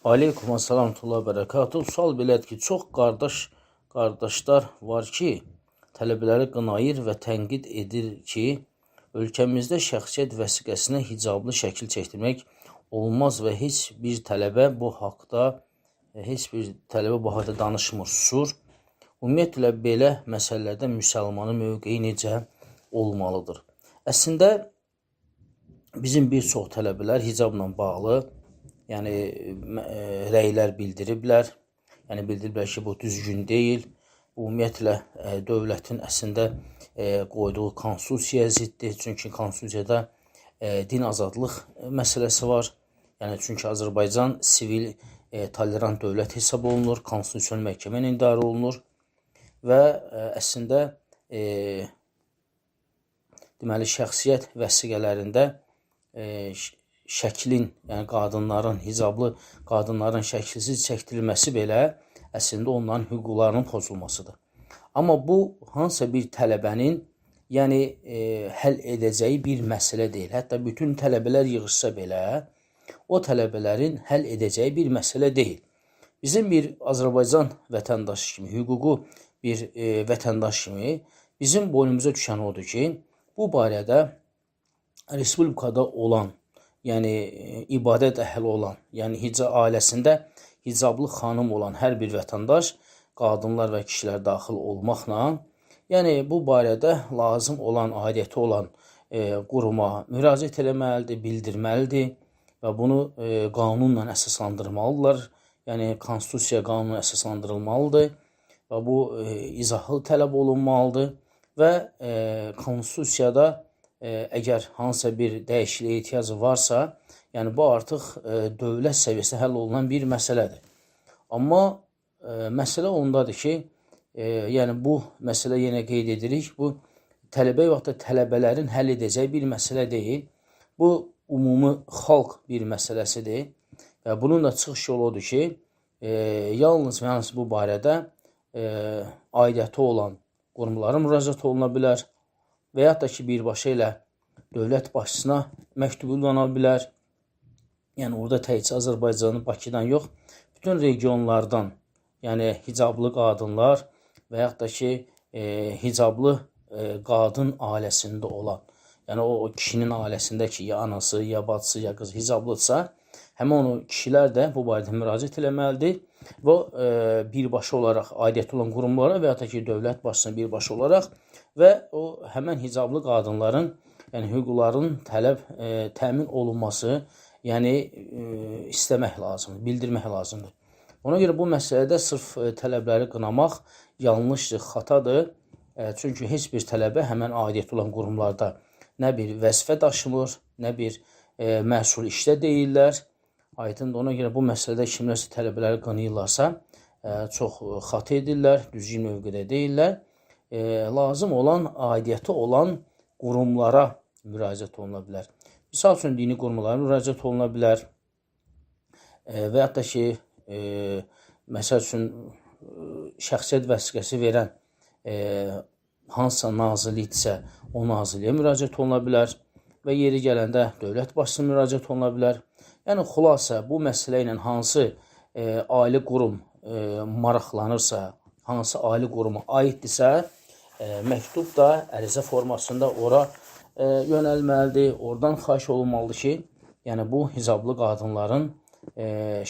Aleyküm əssalam və bərəkatuh. Sual belədir ki, çox qardaşlar var ki, tələbələri qınayır və tənqid edir ki, ölkəmizdə şəxsiyyət vəsiqəsinə hicablı şəkil çəkdirmək olmaz və heç bir tələbə bu haqda danışmır, susur. Ümumiyyətlə belə məsələlərdə müsəlmanın mövqeyi necə olmalıdır? Əslində bizim bir çox tələbələr hicabla bağlı, yəni rəylər bildiriblər. Yəni bildiriblər ki, bu düzgün deyil. Bu ümumiyyətlə dövlətin əslində qoyduğu konstitusiyaya ziddir. Çünki konstitusiyada din azadlıq məsələsi var. Yəni çünki Azərbaycan sivil tolerant dövlət hesab olunur, konstitusion məhkəmə ilə idarə olunur və əslində deməli şəxsiyyət vəsiqələrində şəklin, yəni qadınların, hicablı qadınların şəkilsiz çəkdirilməsi belə əslində onların hüquqlarının pozulmasıdır. Amma bu hansısa bir tələbənin, yəni həll edəcəyi bir məsələ deyil. Hətta bütün tələbələr yığışsa belə o tələbələrin həll edəcəyi bir məsələ deyil. Bizim bir Azərbaycan vətəndaşı kimi, hüququ bir vətəndaş kimi bizim boynumuza düşən odur ki, bu barədə respublikada olan, yəni ibadət əhli olan, yəni ailəsində hicablı xanım olan hər bir vətəndaş, qadınlar və kişilər daxil olmaqla, yəni bu barədə lazım olan, aidiyyəti olan quruma müraciət eləməlidir, bildirməlidir və bunu qanunla əsaslandırmalıdırlar. Yəni konstitusiya qanunu əsaslandırılmalıdır və bu izahı tələb olunmalıdır və konstitusiyada əgər hansısa bir dəyişikliyə ehtiyacı varsa, yəni bu artıq dövlət səviyyəsində həll olunan bir məsələdir. Amma məsələ ondadır ki, yəni bu məsələ yenə qeyd edirik, bu tələbə vaxtda tələbələrin həll edəcəyi bir məsələ deyil. Bu ümumi xalq bir məsələsidir və bunun da çıxış yolu odur ki, yalnız və yalnız bu barədə aidiyyəti olan qurumlara müraciət oluna bilər və yaxud da ki, birbaşa ilə dövlət başçısına məktub yollana bilər. Yəni orada təkcə Azərbaycanın Bakıdan yox, bütün regionlardan, yəni hicablı qadınlar və yaxud da ki, hicablı qadın ailəsində olan, yəni o kişinin ailəsində ki, ya anası, ya bacısı, ya qızı hicablıdırsa, həmin onu kişilər də bu barədə müraciət eləməlidir və birbaşa olaraq aidiyyəti olan qurumlara və ya da ki, dövlət başçısına birbaşa olaraq və o həmən hicablı qadınların, yəni hüquqlarının tələb təmin olunması, yəni istəmək lazımdır, bildirmək lazımdır. Ona görə bu məsələdə sırf tələbləri qınamaq yanlışdır, xatadır. Çünki heç bir tələbə həmən aidiyyəti olan qurumlarda nə bir vəzifə daşımır, nə bir məsul işdə deyirlər. Aydındır, ona görə bu məsələdə kimlərsə tələbələri qınayırlarsa, çox xata edirlər, düzgün mövqedə deyirlər. Lazım olan, aidiyyəti olan qurumlara müraciət oluna bilər. Misal üçün, dini qurumlara müraciət oluna bilər. Və yaxud da ki, məsəl üçün, şəxsiyyət vəsiqəsi verən hansısa nazirlikdirsə, o nazirliyə müraciət oluna bilər və yeri gələndə dövlət başçısına müraciət oluna bilər. Yəni, xülasə, bu məsələ ilə hansı ali qurum maraqlanırsa, hansı ali quruma aiddirsə, məktub da ərizə formasında ora yönəlməlidir. Oradan xahiş olunmalıdır ki, yəni bu hicablı qadınların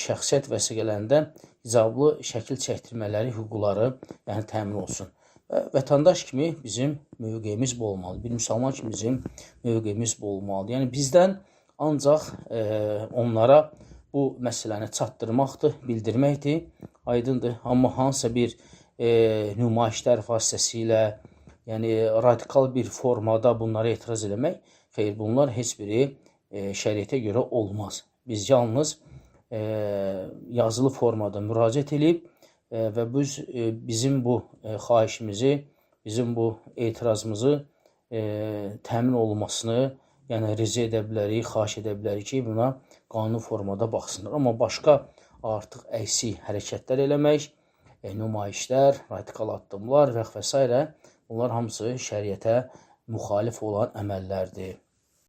şəxsiyyət vəsiqələrində hicablı şəkil çəkdirmələri, hüquqları yəni təmin olsun. Və vətəndaş kimi bizim mövqeyimiz bu olmalıdır. Bir müsəlman kimi bizim mövqeyimiz bu olmalıdır. Yəni bizdən ancaq onlara bu məsələni çatdırmaqdır, bildirməkdir. Aydındır. Amma hansısa bir nümayişlər vasitəsilə, yəni radikal bir formada bunlara etiraz eləmək, xeyr, bunlar heç biri şəriətə görə olmaz. Biz yalnız yazılı formada müraciət edib və biz bizim bu xahişimizi, bizim bu etirazımızı təmin olunmasını, yəni rica edə bilərik, xahiş edə bilərik ki, buna qanuni formada baxsınlar. Amma başqa artıq əksi hərəkətlər eləmək, nümayişlər, radikal addımlar və s. bunlar hamısı şəriətə müxalif olan əməllərdir.